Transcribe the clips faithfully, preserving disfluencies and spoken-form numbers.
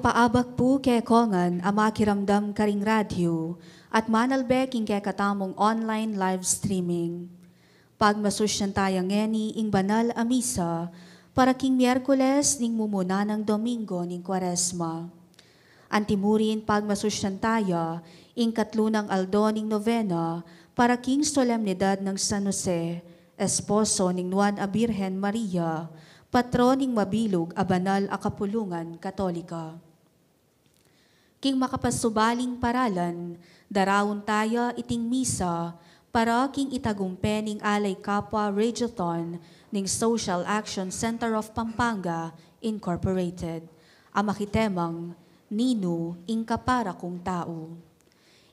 Paabak pu kekongan a makiramdam karing radyu at manalbe king kekatamung online live streaming. Pagmasusyan taya ngeni ing banal a misa para king Miyerkules ning mumuna nang Domingo ning Kuaresma. Antimurin pagmasusyan taya ing katlu nang aldo ning novena para king solemnidad nang San Jose, esposo ning Nuan a Birhen Maria, patron ning mabilug a banal a kapulungan Katolika. King makapasubaling paralan, daraun taya iting misa para king itagumpe ning Alay Kapwa Radiothon ning Social Action Center of Pampanga Incorporated, a makitemang Ninu ing Kapara Kung Tau.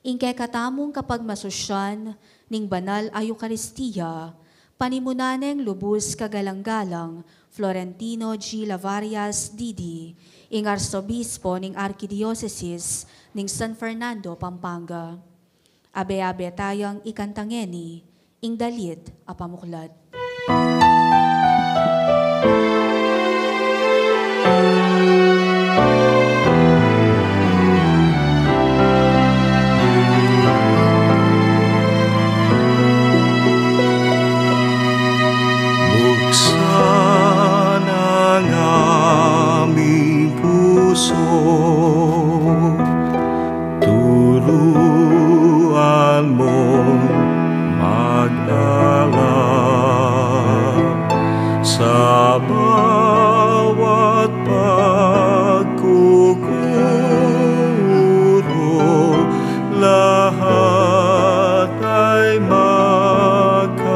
Ing kekatamung kapagmasusyan ning banal a Eukaristia, panimunan neng lubus kagalang-galang Florentino G. Lavarias, D D, ing Arsobispo ning Arkidiosesis ning San Fernando, Pampanga. Abe-abe tayang ikanta ngeni ing dalit a pamuklat. Buksan ang aming puso, turuan mong magdala sa bawat pagkukuro, lahat ay makayakap.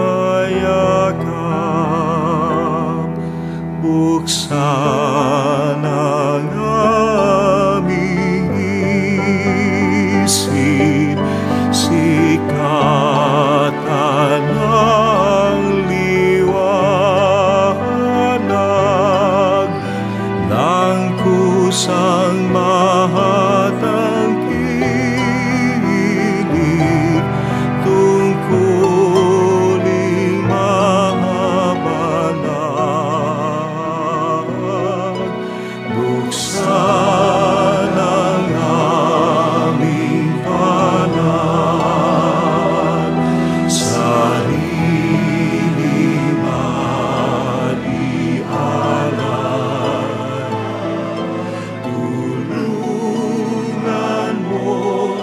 Buksan ang aming isip, sikatan ang liwanag ng kusang mahatangkilik, tungkuling mahabalang. Buksan ang aming panalangin, sarili man ialay, tulungan mo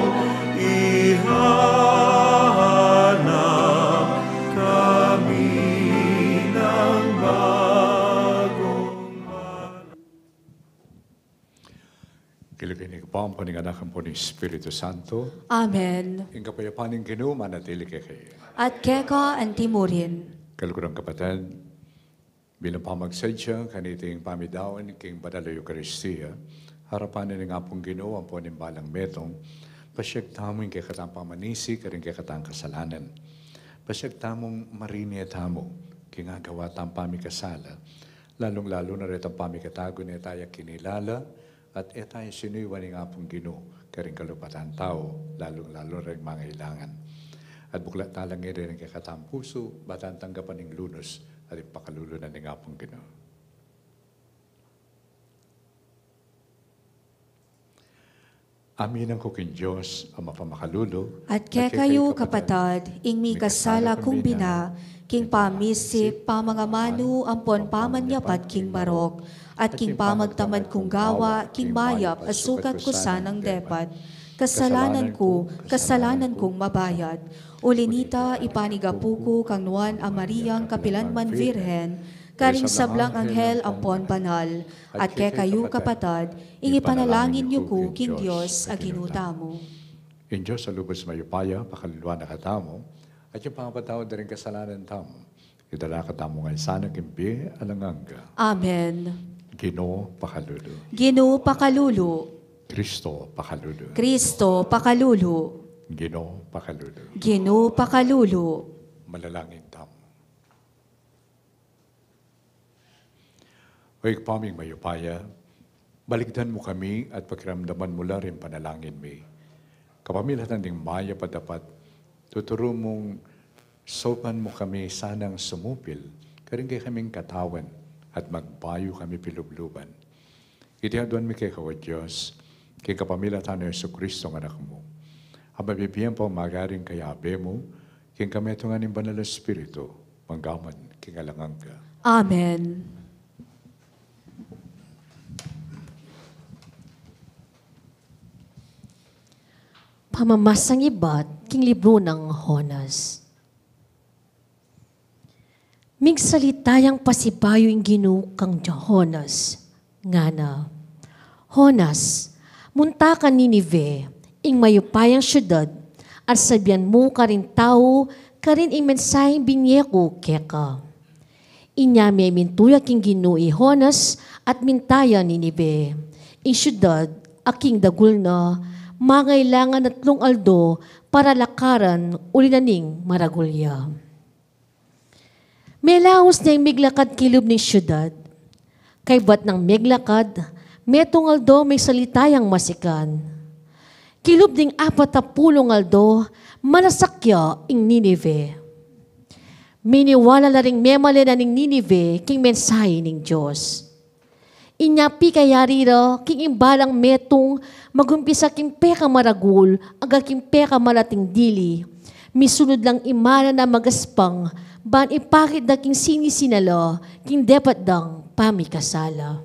ihanap kami ng bagong King lagyu ning Ibpa, ampo ning Anak, ampo ning Espiritu Santo. Amen. Ing kapayapan ning Ginu manatili kekayu. At keka antimurin. Kaluguran kapatad, bilang pamagsadya kaniting pamidaun king banal a Eukaristia, arapan na ning Apung Ginu ampo ning balang metung, pasiag tamu ing kekatang pamanisi karing kekatang kasalanan. Pasiag tamung marine tamu king agawa tang pamikasala, lalung-lalu na retang pamikatago ne taya kinilala, at e taya sinuyuan ning Apung Ginu karing kalupatan tau, lalung-lalu na ring mangailangan. At buklat talang ngeni ring kekatang pusu, ba tang tanggapan ing lunus at ing pakalulu na ning Apung Ginu. Aminan ku king Dios a mapamakalulu, at kekayu kapatad, ing mikasala kung bina, king pamisip, pamangamanu, ampon pamanyapat king marok, at king pamagtamad kung gawa, king mayap a sukat ku sanang depat. Kasalanan ku, kasalanan kung mabayat. Uli nita, ipanigapu ku kang Nuan a Mariang kapilan man Virgen, karing sablang anghel ampon banal, at kekayu kapatad, ing ipanalangin yu ku king Dios a Ginu tamu. Ing Dios a lubos mayupaya, pakaluluan na katamu, at ing pangapatawad da ring kasalanan tamu, idala na katamu ngan sana king bie alang angga. Amen. Ginu pakalulu. Ginu pakalulu. Kristo pakalulu. Kristo pakalulu. Ginu pakalulu. Ginu pakalulu. Manalangin tamu. O Ibpa ming mayupaya, balikdan mu kami at pakiramdaman mu la ring panalangin mi. Kapamilatan ding mayap a dapat, tuturu mung saupan mu kami sanang sumupil karing kekaming katawan at magbayu kami pilubluban. Iti aduan mi keka, o Dios, king kapamilatan nang Jesucristo a Anak mu, a mabibie pamagari king kayabe mu, king kametungan ning Banal a Espiritu, mangga man king alang angga. Amen. Pamamasang ibat king libru nang Jonas. Migsalita yang pasibayu ing Ginu kang Jonas, ngana: Jonas, munta ka Ninive, ing mayupayang siudad, at sabian mu karing tau karin ing mensaheng binie ku keka. Inya memintu ya king Ginu i Jonas at minta ya Ninive, ing siudad a king dagul na mangailangan atlung aldo para lakaran uli na ning maragul ya. Melaus neng miglakad kilub ning siudad. Kaybat nang miglakad, metung aldo migsalita yang masikan. Kilub ning apat a pulung aldo, manasak ya ing Ninive. Miniwala la ring memalen na ning Ninive king mensahe ning Dios. Inya pikayari ra king imbalang metung, magumpisa king pekamaragul angga king pekamalating dili, misunud lang ing malan a magaspang ban ipakit da king sinisinala king depat dang pamikasala.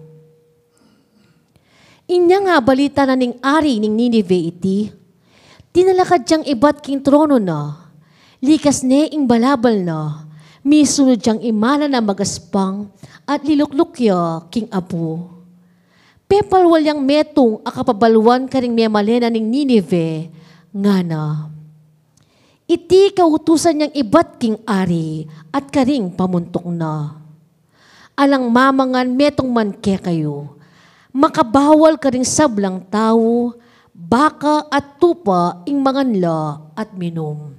Inya nga balita na ning ari ning Ninive iti, tinalakad yang ibat king trono na, likas ne ing balabal na, misunud yang ing malan a magaspang at lilukluk ya king apu. Pepalwal yang metung a kapabalwan karing memalen na ning Ninive, ngana: Iti kautusan yang ibat king ari at karing pamuntuk na. Alang mamangan metung man kekayu. Makabawal karing sablang tau, baka at tupa ing mangan la at minum.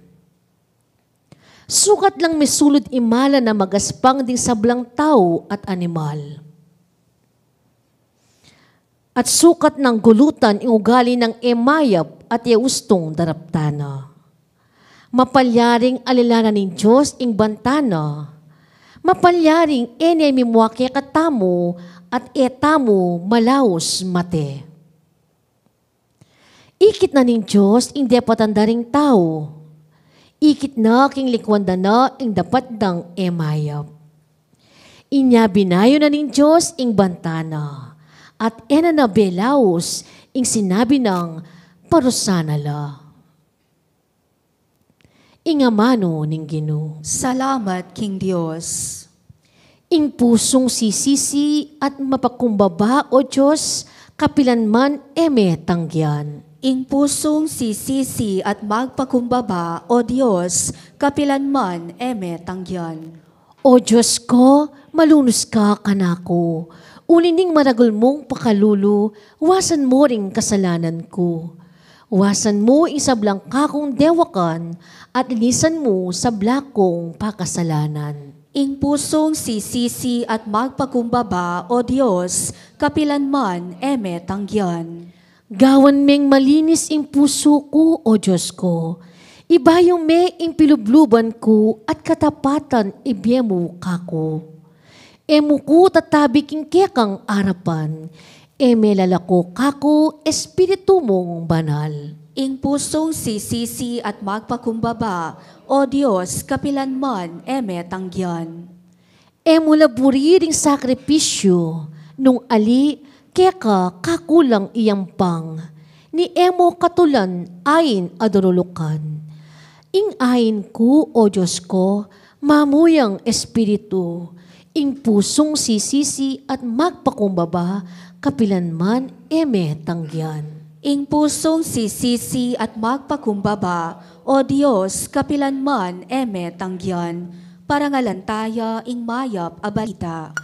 Sukat lang misulud ing malan a magaspang ding sablang tau at animal. At sukat nang gulutan ing ugali nang e mayap at e ustung daraptan na. Mapalyaring alilanan ning Dios ing banta na. Mapalyaring e ne mimua kekatamu at e tamu malaus mate. Ikit na ning Dios ing depatan da ring tau. Ikit na king likuan da na ing dapat dang e mayap. Inya binayu na ning Dios ing banta na, at e na na belaus ing sinabi nang parusan na la. Ing amanu ning Ginu. Salamat king Dios. Ing pusung sisisi at mapakumbaba, o Dios, kapilan man e me tanggian. Ing pusung sisisi at magpakumbaba, o Dios, kapilan man e me tanggian. O Dios ku, malunus ka kanaku. Uli ning maragul mung pakalulu, wasan mu ring kasalanan ku. Wasan mu ing sablang kakung dewakan, at linisan mu sabla kung pakasalanan. Ing pusung sisisi at magpakumbaba, o Dios, kapilan man e me tanggian. Gawan meng malinis ing pusu ku, o Dios ku. Ibayu me ing pilubluban ku at katapatan ibie mu kaku. E mu ku tatabi king kekang arapan, e me lalako kaku Espiritu mung Banal. Ing pusung sisisi at magpakumbaba, o Dios, kapilan man e me tanggian. E mu la buri ring sakripisyu, nung ali keka kaku lang iyampang, ni e mu katulan ain a durulukan. Ing ain ku, o Dios ku, mamuyang espiritu, ing pusung sisisi at magpakumbaba, kapilan man e me tanggian. Ing pusung sisisi at magpakumbaba, o Dios, kapilan man e me tanggian. Parangalan taya ing mayap a balita.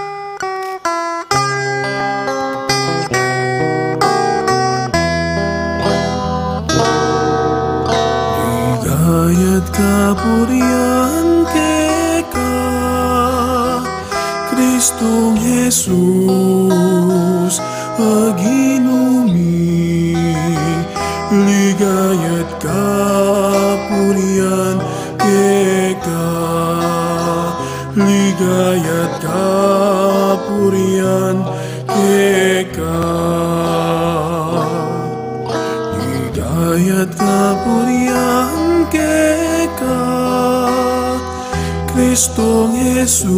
Ligaya't kapurian keka, Kristong Jesus, a Ginu mi. Ligaya't kapurian keka, ligaya't kapurian keka, ligaya't kapurian keka, Kristong Jesus,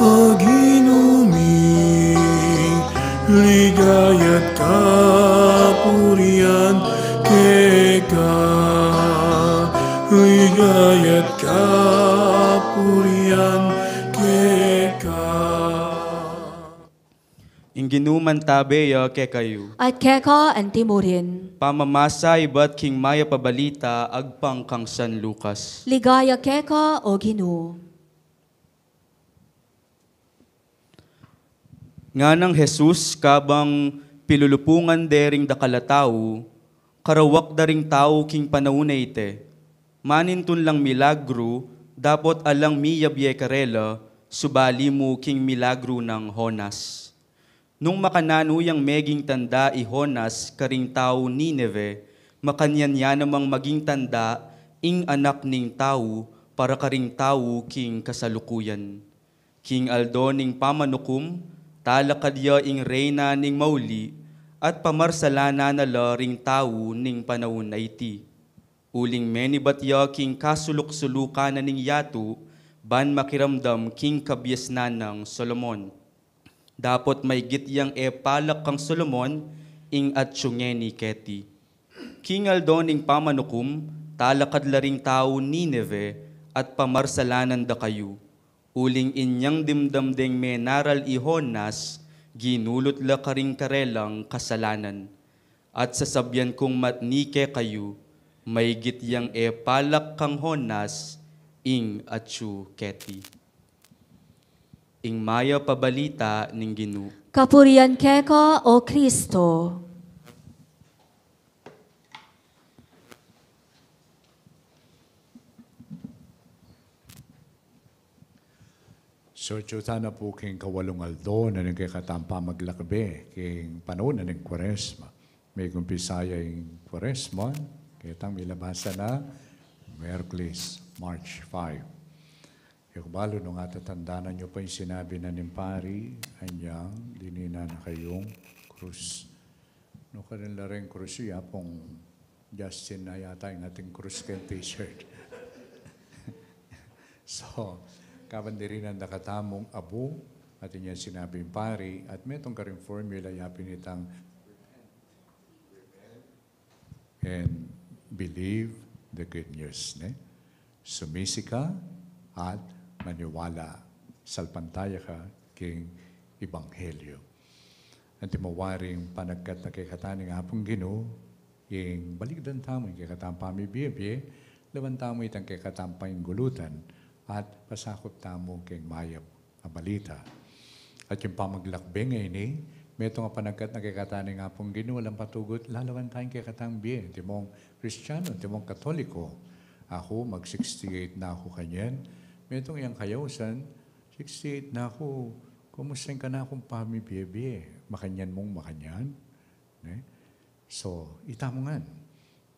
a Ginu mi. Ligaya't kapurian keka, ligaya't kapurian keka. Ing Ginu mantabe ya kekayu. At keka antimurin. Pamamasa ibat king mayap a balita agpang kang San Lucas. Ligaya keka, o Ginu. Nganang Jesus, kabang pilulupungan de ring dakal a tau, karawak da ring tau king panaun a iti. Manintun lang milagru, dapot alang miyabie karela, subali mu king milagru nang Jonas. Nung makananu yang meging tanda i Jonas karing tau Ninive, makanyan ya namang maging tanda ing Anak ning Tau para karing tau king kasalukuyan. King aldo ning pamanukum, talakad ya ing Reyna ning mauli, at pamarsalanan na la ring tau ning panaun a iti. Uling menibat ya king kasuluk-sulukan na ning yatu, ban makiramdam king kabiasnan nang Solomon. Dapot maygit yang e palak kang Solomon ing atsu ngeni keti. King aldo ning pamanukum, talakad la ring tau Ninive at pamarsalanan da kayu. Uling inyang dimdam deng menaral i Jonas, ginulut la karing karelang kasalanan. At sasabian kung matni kekayu, maygit yang e palak kang Jonas ing atsu keti. Ing mayap a balita ning Ginu. Kapurian keka, o Kristo. So, atyu tana pu king kawalung aldo na ning kekatang pamaglakbe king panaun na ning Kuaresma. Mekumpisa ya ing Kuaresma, ketang milabasan na Miyerkules, March five. E ku balu nung atatandanan yu pa ing sinabi na ning pari, anyang dininan na kayung krus. Nukarin la ring krus yu, Apung Justin, na yata ing ating krus keng t-shirt. So, kabang dirinan da katamung abu, atin yang sinabi ning pari, at metung karing formula, yapin itang and believe the good news, ne? Sumisi ka at maniwala, salpantaya ka king ebanghelyo. Antimo waring panagkat na kekatamu ning Apung Ginu, ing balikdan tamu ing kekatang pamibie-bie, lawan tamu itang kekatang paingulutan, at pasakup tamu king mayap a balita. At ing pamaglakbe ngeni, metung a panagkat na kekatamu ning Apung Ginu, alang patugut, lalawan taya ing kekatang bie, antimong Kristiano, antimong Katoliko. Aku, mag sixty-eight na ku kanyan. Metung yang kayausan, sixty-eight na ku, kumusta ing kanakung pamibie-bie? Makanyan mung makanyan? Ne? So, itamu ngan.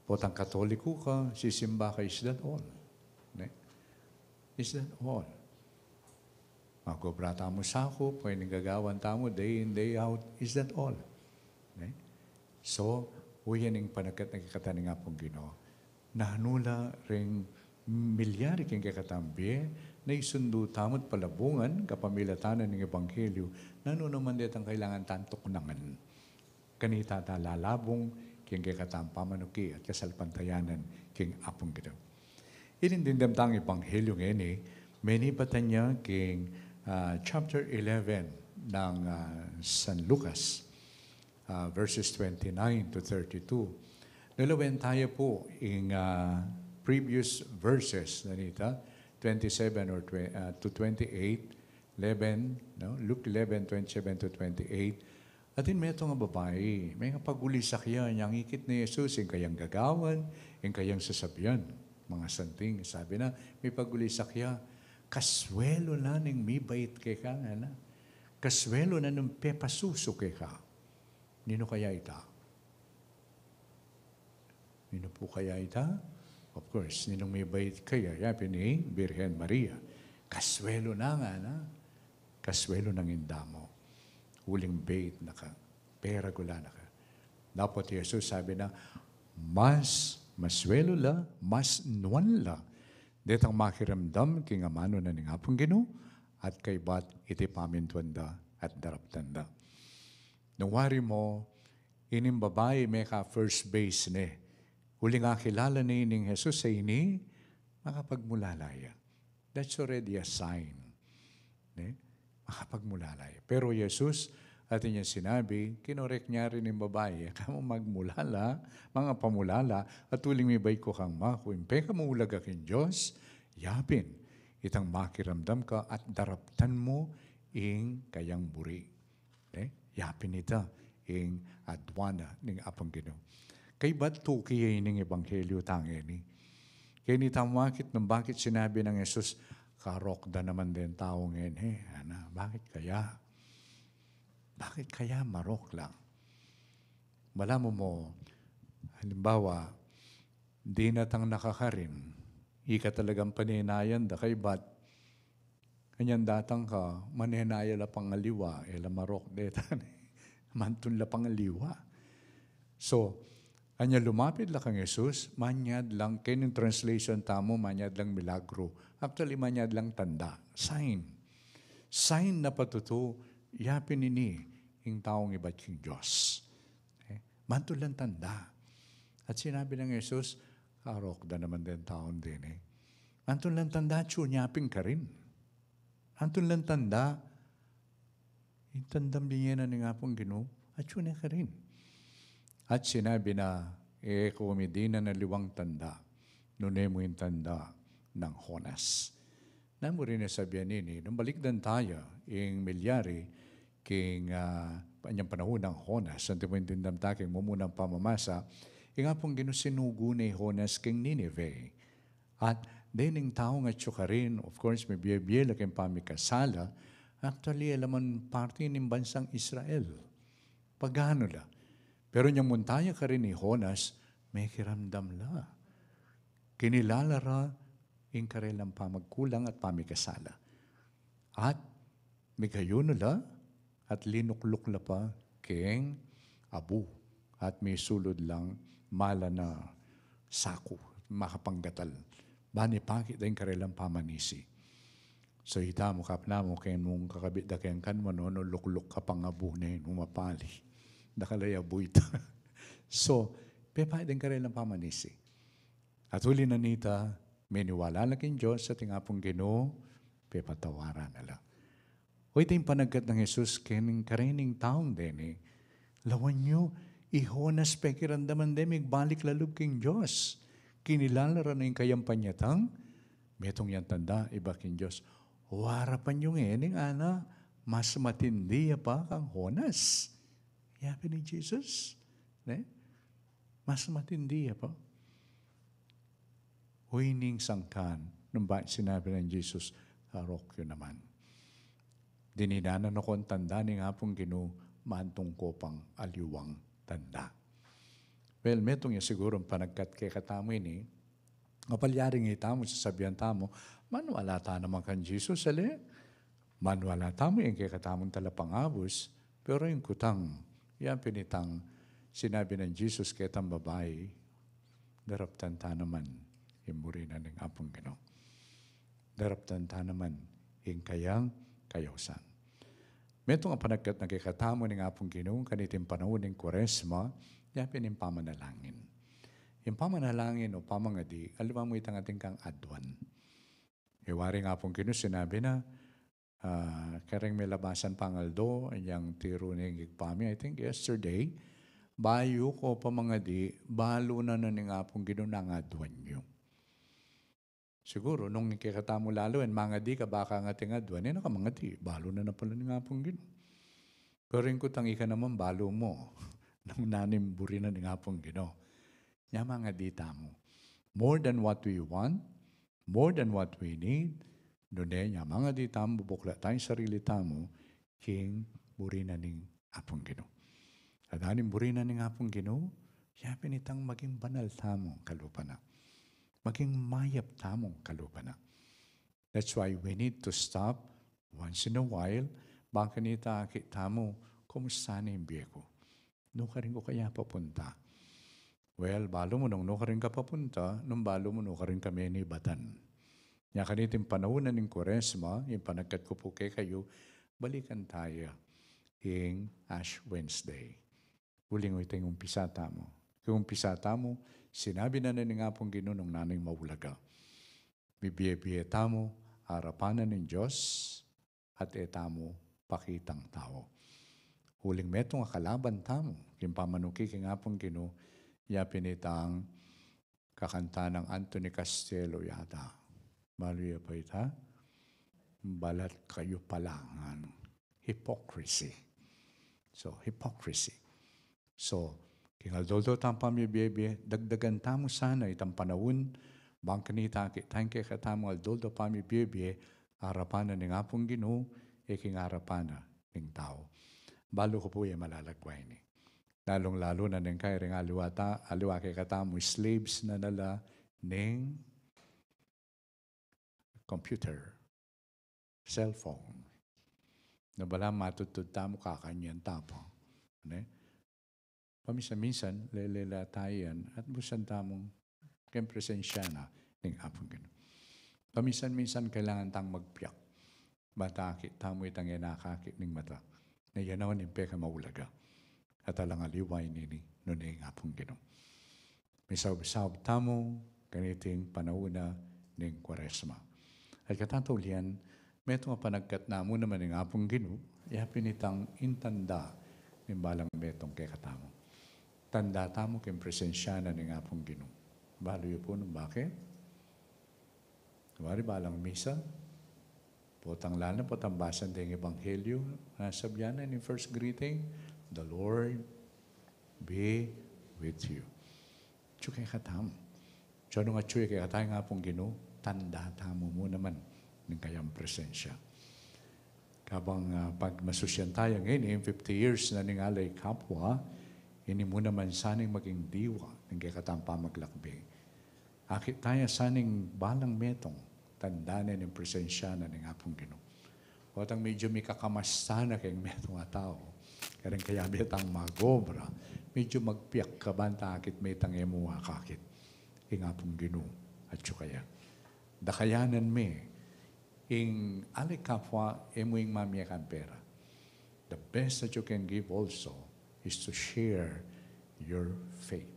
Potang Katoliko ka, sisimba ka, is that all? Ne? Is that all? Mag-obra tamu sakup, pwedeng gagawan tamu day in, day out, is that all? Ne? So, uyan ing panagkat na kekatamu ning Apung Ginu. Nanu la ring milyari king kekatang bie, na isundu tamu't palabungan, kapamilatan na ning ebanghelyo, nanu naman detang kailangan tang tuknangan. Kanita ta lalabung king kekatang pamanuki at kasalpantayanan king Apung Ginu. Ining dimdam tang ebanghelyo ngeni, menibatan ya king, ah, chapter eleven nang, ah, San Lucas, ah, verses twenty-nine to thirty-two. Lalawen taya pu ing, ah, previous verses na nita, twenty-seven or twe-, ah, to twenty-eight, eleven, no? Luke eleven, twenty-seven to twenty-eight. Atin metung a babai, mengapagulisa ya, inyang ikit nang Jesus, ing kayang gagawan, ing kayang sasabian. Mga santing, sabi na, mipagulisa ya, "Kaswelu na ning mibait keka," ngana. "Kaswelu na ning pepasusu keka." Ninu kaya ita? Ninu pu kaya ita? Of course, ninung mibait kaya, yapin ing Birhen Maria. "Kaswelu na," ngana, "kaswelu nang indamu." Uling bait na ka, peragula na ka. Dapot i Jesus sabi na, mas maswelu la, mas nuan la detang makiramdam king amanu na ning Apung Ginu, at kaybat iti pamintuan da at daraptan da. Nung wari mo, ining babai meka first base ne, uling akilala ne ining Jesus a ini, makapagmulala ya. That's already a sign. Ne? Makapagmulala ya. Pero Jesus, atin yang sinabi, kinorek ne rin ing babai, e ka mu magmulala, mangapamulala, at uling mibait ku kang maku, ing pekamulag a king Dios, yapin itang makiramdam ka at daraptan mu ing kayang buri. Ne? Yapin ita ing aduan na ning Apung Ginu. Kaybat tuki ya ining ebanghelyo tang ini. Keni tamu akit nung bakit sinabi nang Jesus, "Karok da naman deng tau ngeni." Ana, bakit kaya? Bakit kaya marok lang? Balamu mo, halimbawa, dinatang na ka karin, ika talagang panenayan da, kaybat kanyan datang ka, manenaya la pang aliwa, e la marok detan. Mantun la pang aliwa. So, anya lumapit la kang Jesus, manyad lang, keni ing translation tamu, manyad lang milagro. Actually, manyad lang tanda, sign. Sign na patutu, yapin ini ing taung ibat king Dios. E, mantun lang tanda. At sinabi nang Jesus, "Karok da naman deng taung deni." Mantun lang tanda, atyu ne pin karin. Mantun lang tanda, ing tandang binie na ning Apung Ginu, atyu ne karin. At sinabi na, "E ku mi dinan aliwang tanda, nune mu ing tanda nang Jonas." Nanu rin ing sasabian nini, nung balikdan taya ing milyari king, ah, anyang panaun nang Jonas, antimo ing dimdam ta king mumunang pamamasa, ing Apung Ginu sinugo ne i Jonas king Ninive. At dening taung atyu karin, of course, mibie-bie la king pamikasala, actually, e la man parti ning bansang Israel. Pagano la. Pero inyang munta ya karin i Jonas, mekiramdam la. Kinilala ra ing karelang pamagkulang at pamikasala. At migayuno la, at linukluk la pa king abu, at misulud lang malan a saku, makapanggatal. Ban ipakit da ing karelang pamanisi. So, ita mu, kapatad mu, keng kakabit da keng kanwa, no, no, lukluk ka pang abu ne, no, mapali. Dakal a abu ita. So, pepakit da ing karelang pamanisi. At uli na nita, miniwala la king Dios at ing Apung Ginu, pepatawaran na la. O, ita ing panagkat nang Jesus keng karening taung deni, lawan yu, i Jonas pekiramdaman de migbalik la lub king Dios. Kinilala ra na ing kayang panyatang, metung yang tanda ibat king Dios. Warapan yu ngeni, ngana, mas matindi ya pa kang Jonas. Yapin ni Jesus, ne? Mas matindi ya pa. Uy, ning sangkan, nung ba sinabi nang Jesus, "Karok yu naman." Dininan na kong tanda ning Apung Ginu, mantung ko pang aliwang tanda. Well, metung ya sigurung panagkat kekatamu ini, mapalyaring itamu, sasabian tamu, maniwala ta naman kang Jesus, ale? Maniwala tamu ing kekatamung talapangabus, pero ing kutang, yapin itang sinabi nang Jesus ketang babai, daraptan ta naman ing buri na ning Apung Ginu. Daraptan ta naman ing kayang kayausan. Metung a panagkat na kekatamu ning Apung Ginu, kaniting panaun ning Kuaresma, yapin ing pamanalangin. Ing pamanalangin o pamangadi, aliwa mu itang atin kang aduan. E wari ing Apung Ginu sinabi na, ah, kareng milabasan pang aldo, yang tiru ning Ibpa mi, I think yesterday, bayu ko pamangadi, balu na na ning Apung Ginu nang aduan yu. Siguru, nung kekatamu lalu, e mangadi ka, baka atin aduan, e na ka mangadi, balu na na pala ning Apung Ginu. Pero ing kutang ika naman, balu mu nung nanu ing buri na ning Apung Ginu. Nya mangadi tamu. More than what we want, more than what we need, nune, nya mangadi tamu, bubuklat taya ing sarili tamu, king buri na ning Apung Ginu. Adwan ing buri na ning Apung Ginu, yapin itang maging banal tamu kalupa na. Maging mayap tamu kalupa na. That's why we need to stop once in a while, ban kanita akit tamu, Kumusta ne ing bie ku? Nukarin ku kaya papunta? Well, balu mu nung nukarin ka papunta, nung balu mu nukarin ka menibatan. Nya kaniting panaun na ning Kuaresma, ing panagkat ku pu kekayu, balikan taya ing Ash Wednesday. Uling ita ing umpisa tamu. King umpisa tamu, sinabi na na ning Apung Ginu nung nanung maulaga. Mibie-bie tamu arapan na ning Dios, at e tamu pakitang tau. Uling metung a kalaban tamu king pamanuki king Apung Ginu, ya pin itang kakanta nang Anthony Castelo yata. Balu ye pa ita, balat kayu pala ngan. Hypocrisy. So, hypocrisy. So, king aldo-aldo tang pamibie-bie, dagdagan tamu sana itang panaun, bang kanita akit tang kekatamung aldo-aldo pamibie-bie, arapan na ning Apung Ginu, e king arapan na ning tau. Balu ku pu e malalagwa ini. Lalung-lalu na ning kairing aliwa ta, aliwa kekatamu, slaves na na la ning computer, cellphone. Na bala matudtud tamu kakanyan ta pa. Ne? Paminsan-minsan, lele la tayan, at busan tamung king presensya na ning Apung Ginu. Paminsan-minsan kailangan tang magpiak. Bang akit tamu itang e nakakit ning mata. Na yan awan ing pekamaulaga. At alang aliwa ini, nune ing Apung Ginu. Misaub-saub tamu kaniting panaun na ning Kuaresma. At katataulian, metung a panagkat na mu naman ning Apung Ginu, ya pin itang ing tanda ning balang metung kekatamu. Tanda tamu king presensya na ning Apung Ginu. Balu yu pu nung bakit? Wari balang misa, potang lana, potang basan deng ebanghelyu, nasabyan na ning first greeting, "The Lord be with you." Atyu kekatamu. Atyu nung atyu kekatamu ing Apung Ginu, tanda tamu mu naman ning kayang presensya. Kabang, ah, pagmasusyan taya ngeni, fifty years na ning Alay Kapwa, ini mu naman sana ing maging diwa ning kekatang pamaglakbe. Akit taya sana ing balang metung, tanda ne ning presensya na ning Apung Ginu. Potang medyu mikakamas sana keng metung a tau, kareng kayabe tang magobra, medyu magpiak ka ban ta akit me itang e mu akakit. Ing Apung Ginu, atyu kaya. Dakayanan me, ing Alay Kapwa, e mu ing mamie kang pera. The best that you can give also is to share your faith,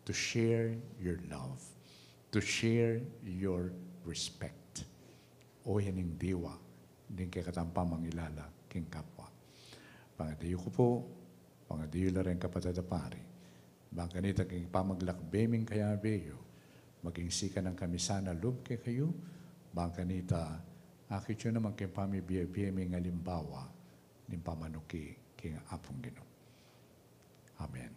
to share your love, to share your respect. O yan ing diwa ning kekatang pamangilala king kapwa. Pangadiyu ku pu, pangadiyu la ring kapatad a pari, bang kanita king pamaglakbe ming kayabe yu, maging sikan nang kamisan a lub kekayu, bang kanita akit yu naman king pamibie-bie ming alimbawa ning pamanuki king Apung Ginu. Amen.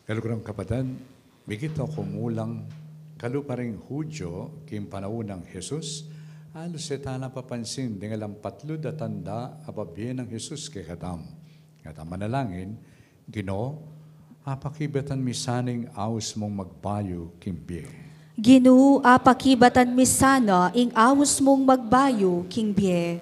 Kaluguran kung kapatad, migit o kumulang, kalupa ring Hudyo king panaun nang Jesus, alus e ta la papansin ding alang patlud a tanda a babie nang Jesus kekatamu. At a manalangin, Ginu, apakibatan mi sana ing aus mung magbayu king bie. Ginu, apakibatan mi sana ing aus mung magbayu king bie.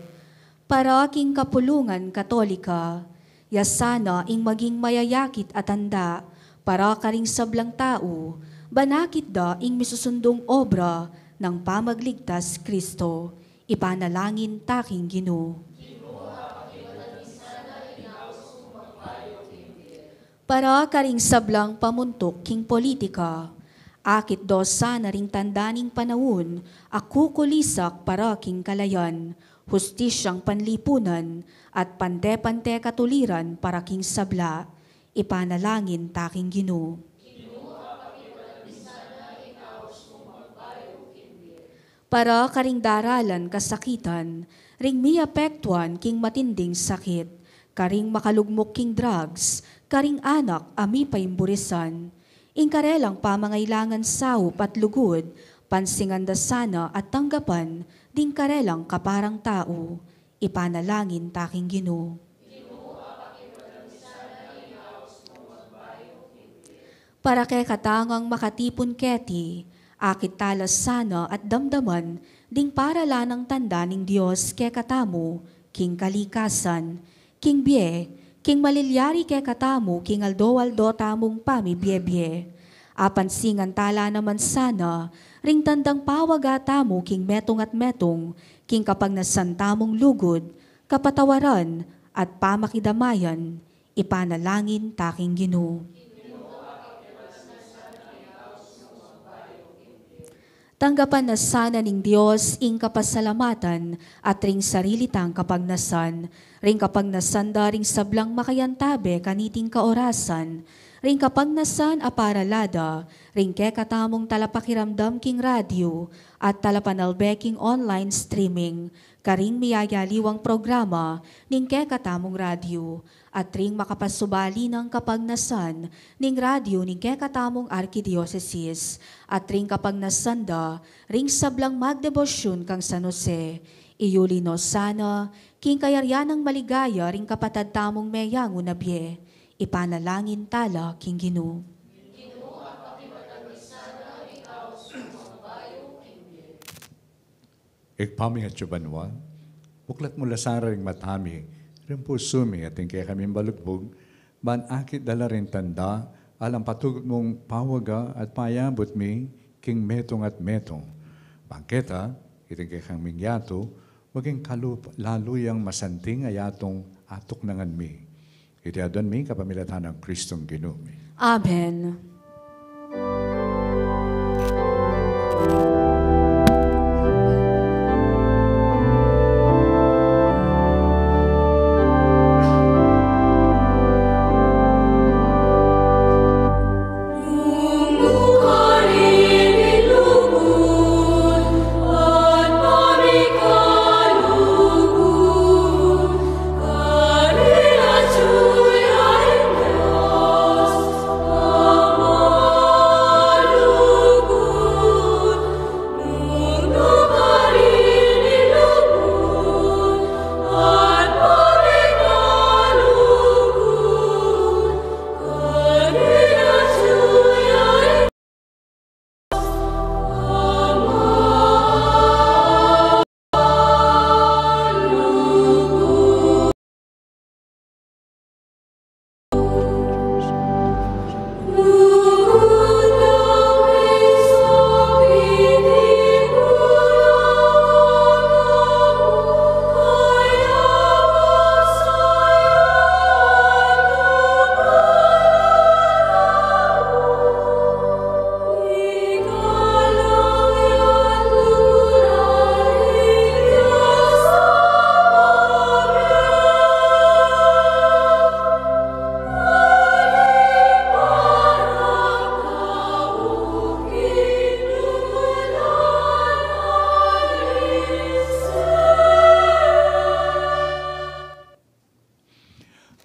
Para king kapulungan Katolika, ya sana ing maging mayayakit a tanda para karing sablang tau, ban akit da ing misusundung obra nang pamagligtas Kristo. Ipanalangin ta king Ginu. Para karing sablang pamuntuk king politika, akit da sana ring tanda ning panaun a kukulisak para king kalayan, hustisyang panlipunan, at pante-pante katuliran para king sabla. Ipanalangin ta king Ginu. Para karing daralan kasakitan, ring miapektuan king matinding sakit, karing makalugmuk king drugs, karing anak a mipaimburisan, ing karelang pamangailangan saup at lugud, pansingan da sana at tanggapan ding karelang kaparang tau. Ipanalangin ta king Ginu. Para kekatamung makatipun keti, Akit tala sana at damdaman ding paralan nang tanda ning Dios kekatamu, king kalikasan, king bie, king malilyari kekatamu, king aldo-aldo tamung pamibie-bie. Apansingan tala naman sana ring tandang pawaga tamu king metung at metung, king kapagnasan tamung lugud, kapatawaran, at pamakidamayan. Ipanalangin ta king Ginu. Tanggapan na sana ning Dios ing kapasalamatan at ring sarili tang kapagnasan, ring kapagnasan da ring sablang makayantabe kaniting kaorasan, ring kapagnasan a parala da ring kekatamung talapakiramdam king radyo at talapanalbe king online streaming, karing miyayaliwang programa ning kekatamung radyo, at ring makapasubali nang kapagnasan ning radyo ning kekatamung arkidiosesis, at ring kapagnasan da ring sablang magdebosyun kang San Jose. Iyuli no sana king kayarian nang maligaya ring kapatad tamung meyangu na bie. Ipanalangin tala king Ginu. Ibpa mi atsu banua, buklat mu la sana ring mata mi, ring pusu mi, at ing kekaming balugbug, ban akit da la ring tanda alang patugut mung pawaga at payabut mi king metung at metung. Bang keta, iting kekaming yatu, maging kalu-, lalu yang masanting a yatung atuknangan mi. Iti aduan mi kapamilatan nang Kristong Ginu mi. Amen.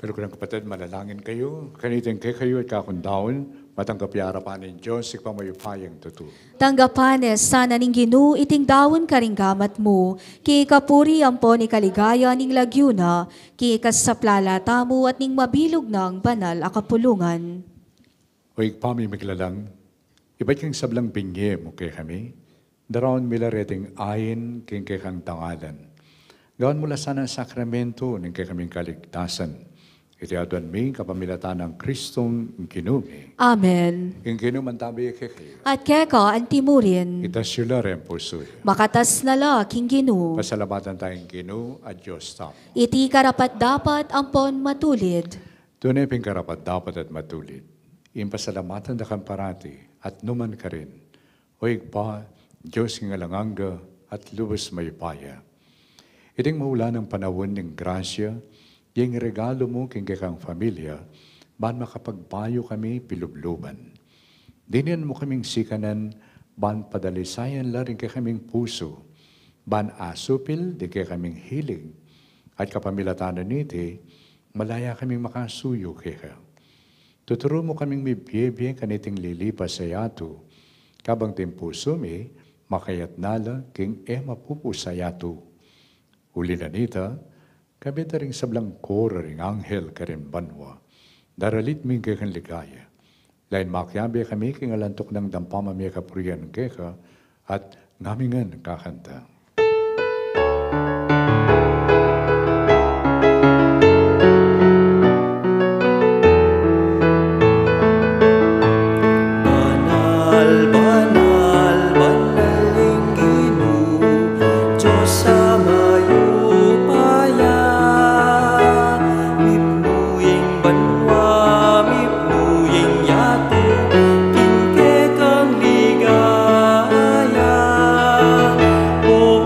Pero kung kapatid, manalangin kayu, kaniting kekayu at kakundaun, matanggap ya arapan ning Dios, Ibpang mayupayang tutu. Tanggapan ne sana ning Ginu iting daun karing gamat mu, king kapurian ampon king kaligayan ning lagyu na, king ikasaplala tamu at ning mabilug nang banal a kapulungan. O Ibpa mi, mikilalang, ibat king sablang binye mu kekami, daraun mi la reting ain king kekang dangalan. Gawan mu la sanang sakramentu ning kekaming kaligtasan. Iti aduan mi kapamilatan nang Kristong Ginu mi. Amen. Ing Ginu mantabi kekayu. At keka anti mu rin. Itas yu la ring pusu yu. Makatas na la king Ginu. Pasalamatan taya ing Ginu a Dios tamu. Iti karapat-dapat ampon matulid. Tune pin karapat-dapat at matulid ing pasalamatan da kang parati at nu man karin, O Ibpa, Dios king alang angga at lubus mayupaya. Iting maulan a panaun ning grasya, ing regalu mu king kekang familia, ban makapagbayu kami pilubluban. Dininan mu kaming sikanan, ban padalisayan la ring kekaming pusu, ban asupil ding kekaming hilig, at kapamilatan na niti, malaya kaming makasuyu keka. Tuturu mu kaming mibie-bie kaniting lilipas a yatu, kabang ding pusu mi makayatna la king e mapupusan a yatu. Uli na nita, kabang da ring sablang koro ring anghel karin banua, daralit mi ing kekang ligaya. Dayun makiabe kami king alang tuknang dampam a mie kapurian keka, at ngamingan kakanta. Banal, banal, banal ing Ginu, Dios a mayupaya. Mipnu ing banua, mipnu ing yatu, king kekang ligaya.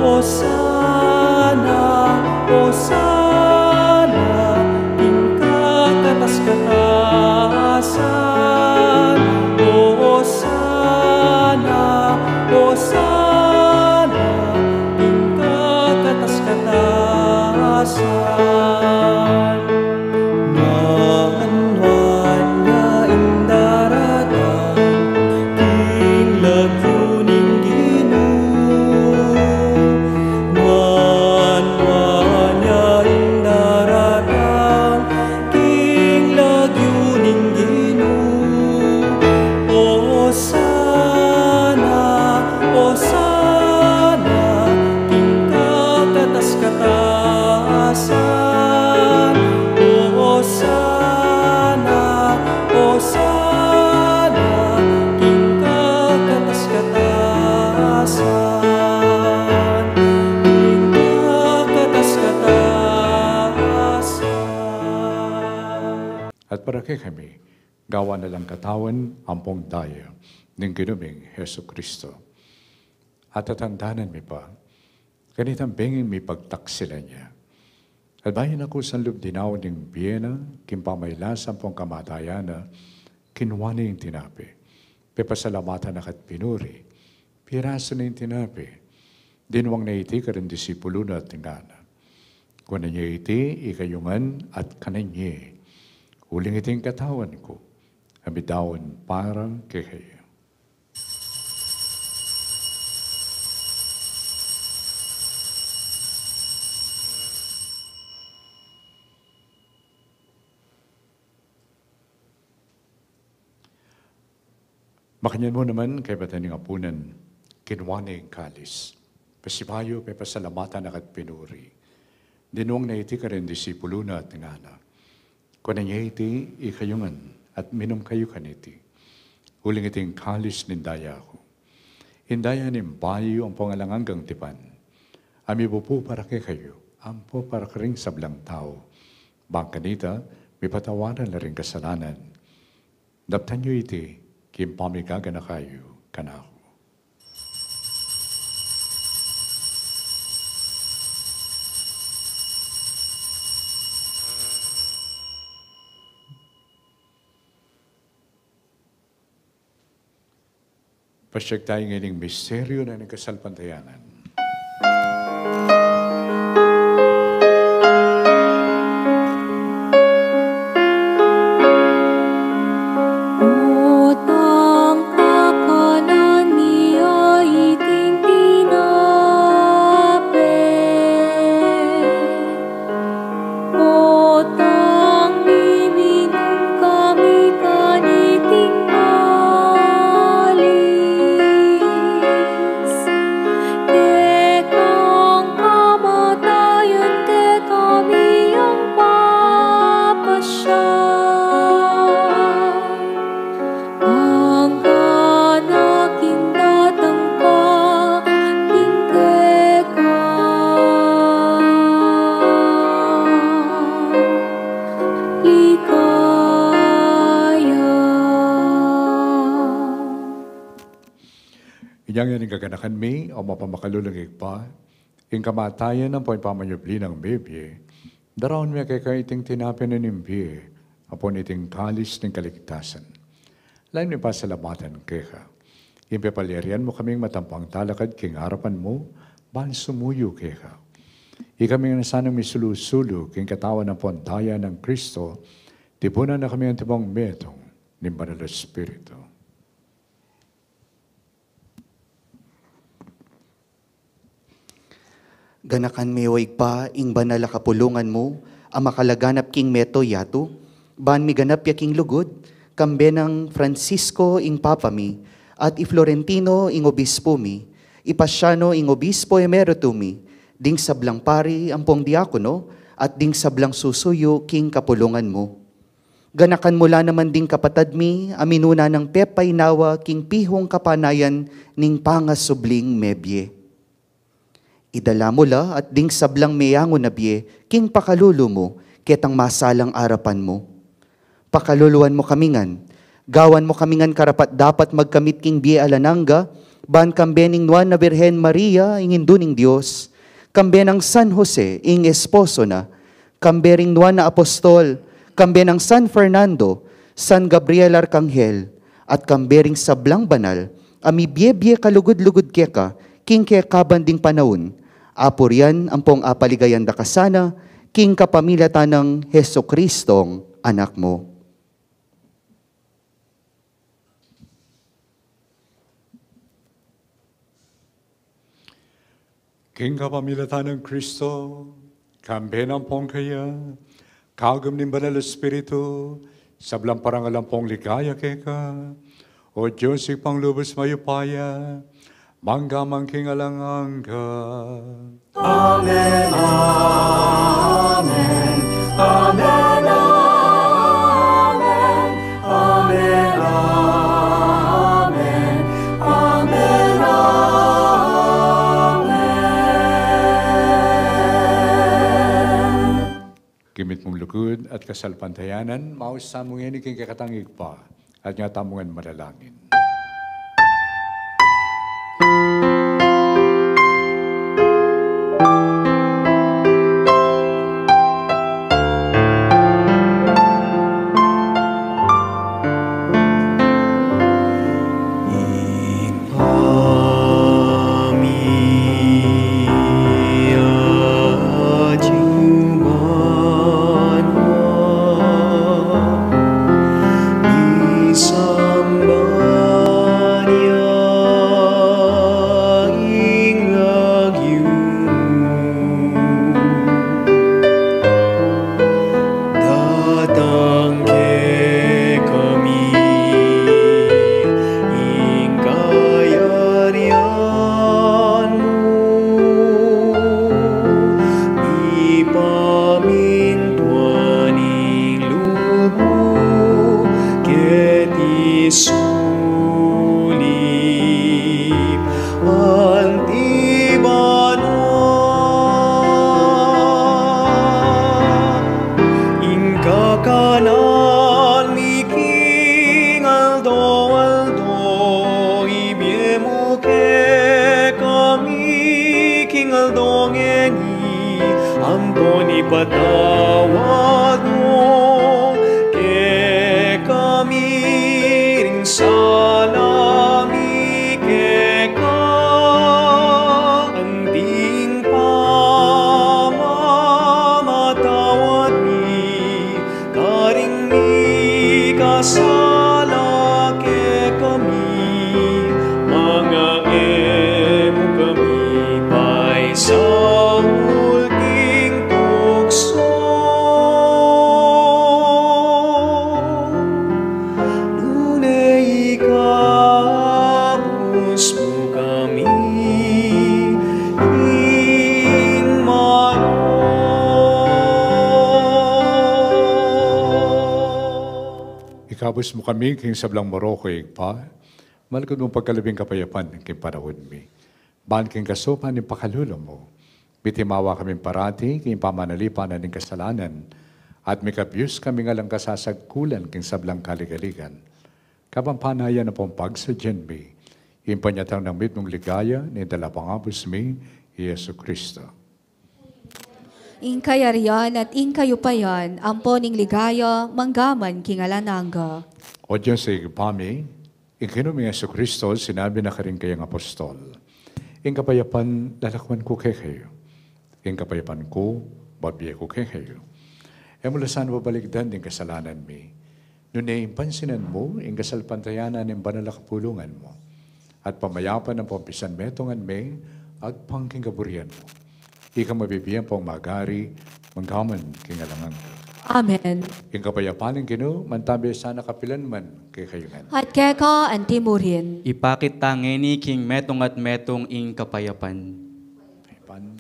Osana, Osana, king kakatas-katasan. Osana, Osana, king kakatas-katasan. Nuan, nuan ya ing daratang king lagyu ning Ginu. Nuan, nuan ya ing daratang king lagyu ning Ginu. Osana, Osana, king kakatas-katasan. Osana, Osana, king kakatas-katasan. King kakatas-katasan. At para kekami, gawan na lang katawan ampong daya ning Ginu ming Jesucristo. At tatandanan mi pa, kanitang benging mipagtaksilan ya. At bayu na ku sa lub dinaun ing bie na, king pamagkasakit ampong kamatayan na, kinua ne ing tinape. Pepasalamatan na ka't pinuri. Pirasu ne ing tinape. Dinwang na iti karing disipulu na at ngana: Kunan ye iti ikayu ngan at kanan ye. Uling iti ing katawan ku, a midaun para kekayu. Makanyan mu naman, kaybat ning apunan, kinua ne ing kalis. Pasibayu, pepasalamatan na ka't pinuri. Dinwang na iti karing disipulu na at ngana: Kunan ye iti ikayu ngan, at minum kayu kaniti. Uling iti ing kalis ning daya ku. Ing daya ning bayu ampong alang anggang tipan. A mibubu para kekayu, ampo para karing sablang tau. Bang kanita, mipatawaran la ring kasalanan. Daptan yu iti, king pamigaganaka yu kanaku. Pasiag tamu ngeni king misteryu na ning kasalpantayanan. Potang kakanan mi a iting tinape, potang miminum kami kaniting kalis, kekang kamatayan kekami yang papasya. Anggang aking datang pa king keka ligaya. Inyang yan ing gaganakan mi, o mapamakalulung Ibpa, ing kamatayan ampong pamanyubli nang mebie, daraun mi keka iting tinape na ning bie, ampon iting kalis ning kaligtasan. Lalu mi pasalamatan keka. Ing pepalyarian mu kaming matampang talakad king arapan mu, ban sumuyu keka. Ikami ngan sanang misulu-sulu king katawan ampong daya nang Kristo, tipunan na kami antimo metung ning Banal a Espiritu. Ganakan mi, o Ibpa, ing banal a kapulungan mu, a makalaganap king mabilug a yatu, ban miganap ya king lugud, kambe nang Francisco ing Papa mi, at i Florentino ing Obispo mi, i Pasiano ing Obispo Emerito mi, ding sablang pari ampong diakono, at ding sablang susuyu king kapulungan mu. Ganakan mu la naman ding kapatad mi a minuna nang pepainawa king pihung kapanayan ning pangasubling mebie. Idala mu la at ding sablang meyangu na bie king pakalulu mu ketang masalang arapan mu. Pakaluluan mu kami ngan, gawan mu kami ngan karapat-dapat magkamit king bie alang angga, ban kambe ning Nuan a Birhen Maria, ing Indu ning Dios, kambe nang San Jose, ing esposo na, kambe ring nuan a apostol, kambe nang San Fernando, San Gabriel Arkanghel, at kambe ring sablang banal a mibie-bie kalugud-lugud keka king kekaban ding panaun, apurian ampong apaligayan da ka sana king kapamilatan nang Jesucristong Anak mu. King kapamilatan nang Kristo, kambe nang pong kaya, kagum ning Banal Espiritu, sablang parangal ampong ligaya keka, O Dios, Ibpang lubus mayupaya, mangga man king alang angga. Amen, amen, amen, amen, amen, amen, amen, amen. King mitmung lugud at kasalpantayanan, maus tamu ngeni king kekatang Ibpa, at nga tamu ngan manalangin. Datang kekami ing kayarian mu, mipamintuan ing lub mu keti sulip anti banua. Ing kakanan mi king aldo-aldo, ibie mu kekami king aldo ngeni, ampon ipatawad mu kekami ring sala mi keka, anti ing pamamatawad mi karing mikasala kekami, manga e mu kami paisaul king tuksu, nune ikabus mu kami king marok. Ikabus mu kami king sablang marok, Ibpa, malugud mung pagkalub ing kapayapan king panaun mi. Ban king kasaupan ning pakalulu mu, mitimawa kaming parati king pamanalipan na ning kasalanan, at mikabus kami ngan alang kasasagkulan king sablang kaligaligan. Kapampanayan ampong pagsadyan mi ing panyatang nang mitmung ligaya ning Talapangabus mi, i Jesucristo. Ing kayarian at ing kayupayan, ampon ing ligaya, mangga man king alang angga. O Dios, Ibpa mi, ing Ginu ming Jesucristo, sinabi na karing kayang apostol, ing kapayapan lalakwan ku kekayu, ing kapayapan ku babie ku kekayu. E mu la sana babalikdan ding kasalanan mi, nune ing pansinan mu ing kasalpantayanan ning banal a kapulungan mu, at pamayapan ampong pisanmetungan me agpang king kaburian mu. Ika mabibie ampong magari, mangga man king alang angga. Amen. Ing kapayapan ning Ginu mantabi sana kapilan man kekayu ngan. At keka anti murin. Ipakit ta ngeni king metung at metung ing kapayapan. Kapayapan.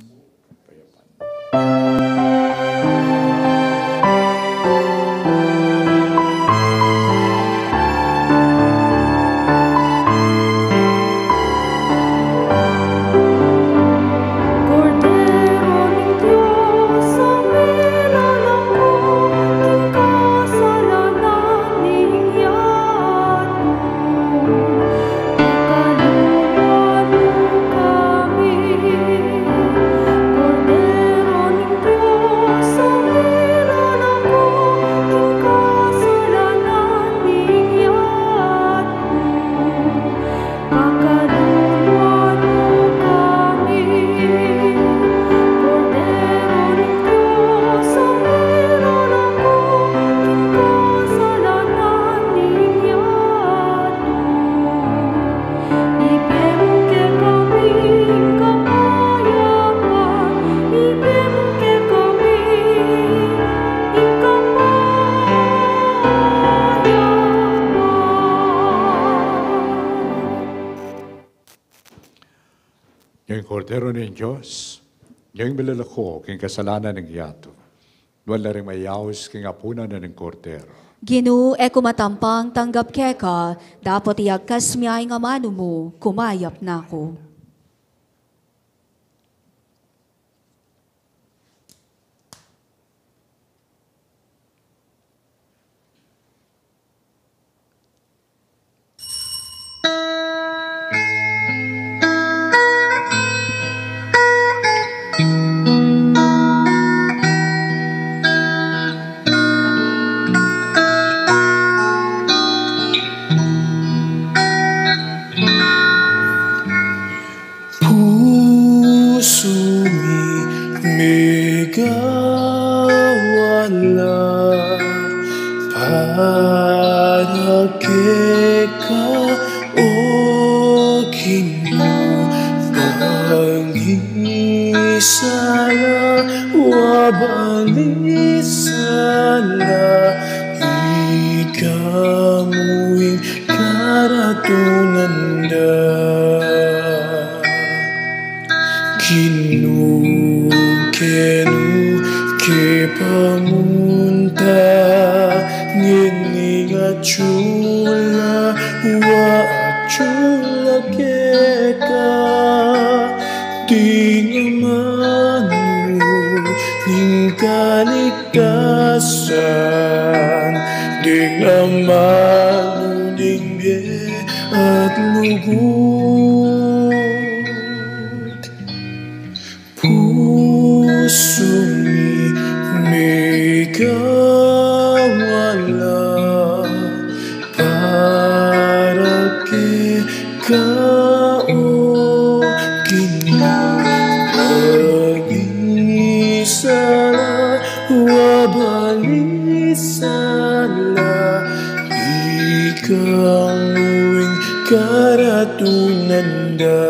Kapayapan. Ing Kordero ning Dios, ing milalako king kasalanan ning yatu. Nuan la ring mayaus king apunan na ning Kordero. Ginu, e ku matampang tanggap keka, dapot iyagkas mu ing amanu mu, kumayap na ku. Pusu mi megawala para keka, o Ginu, balisala, wa balisala, ika mu ing karatunan da. Ginu, kenu ke pamunta, ngening atyu la, wa atyu la keka, ding amanu ning kaligtasan, ding amanu ning bie at lugud. Pusu mi megawala para keka, o Ginu, balisala, wa balisala, ika mu ing karatunan da.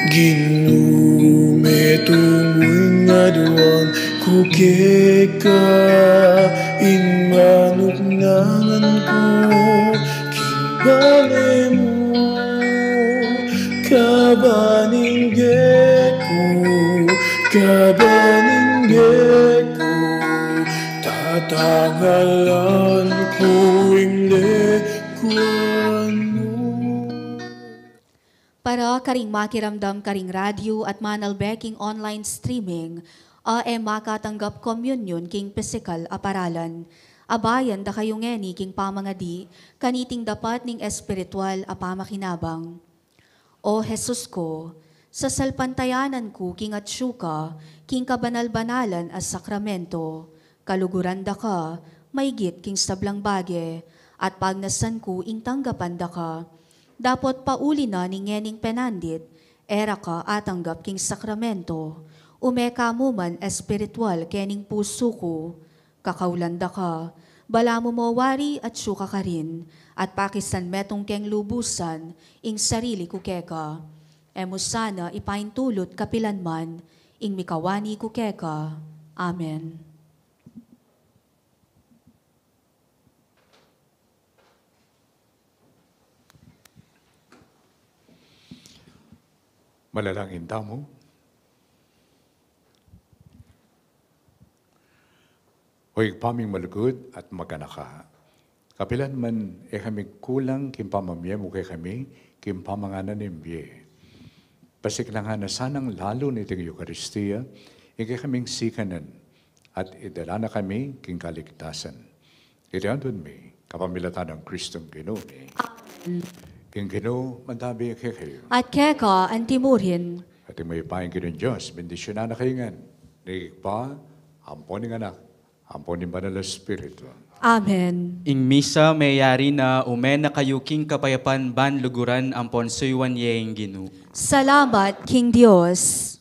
Ginu, metung ing aduan ku keka, ing manuknangan ku king bale mu, kabaning bie ku, kabaning bie ku, tatangalan ku ing lekuan mu. Para karing makiramdam karing radyo at manalbe king online streaming, a e makatanggap komunyon king pisikal a paralan, abayan da kayu ngeni king pamangadi kaniting dapat ning espiritual a pamakinabang. O Jesus ku, sasalpantayanan ku king atyu ka king kabanal-banalan a sakramento, kaluguran da ka maigit king sablang bage, at pagnasan ku ing tanggapan da ka. Dapot pauli na ning ngening penandit, e ra ka atanggap king sakramento, ume ka mu man espiritual kening pusu ku. Kakaulan da ka, balamu mo wari atyu ka karin, at pakisan metung keng lubusan ing sarili ku keka. E mu sana ipaintulut kapilan man ing mikawani ku keka. Amen. Manalangin tamu. O Ibpa ming malugud at maganaka, kapilan man e kami kulang king pamamie mu kekami king pamanganan ning bie, pasiklan na sanang lalu niting Eukaristia ing kekaming sikanan, at idala na kami king kaligtasan. Iti aduan mi kapamilatan nang Kristong Ginu mi. Amen. Ing Ginu mantabi kekayu. At keka antimurin. At ing mayupayang Ginung Dios bendisyunan na kayu ngan, ning Ibpa, ampo ning Anak, ampo ning Banal a Espiritu. Amen. Ing misa meyari na. Ume na kayu king kapayapan ban luguran ampon suyuan ye ing Ginu. Salamat king Dios.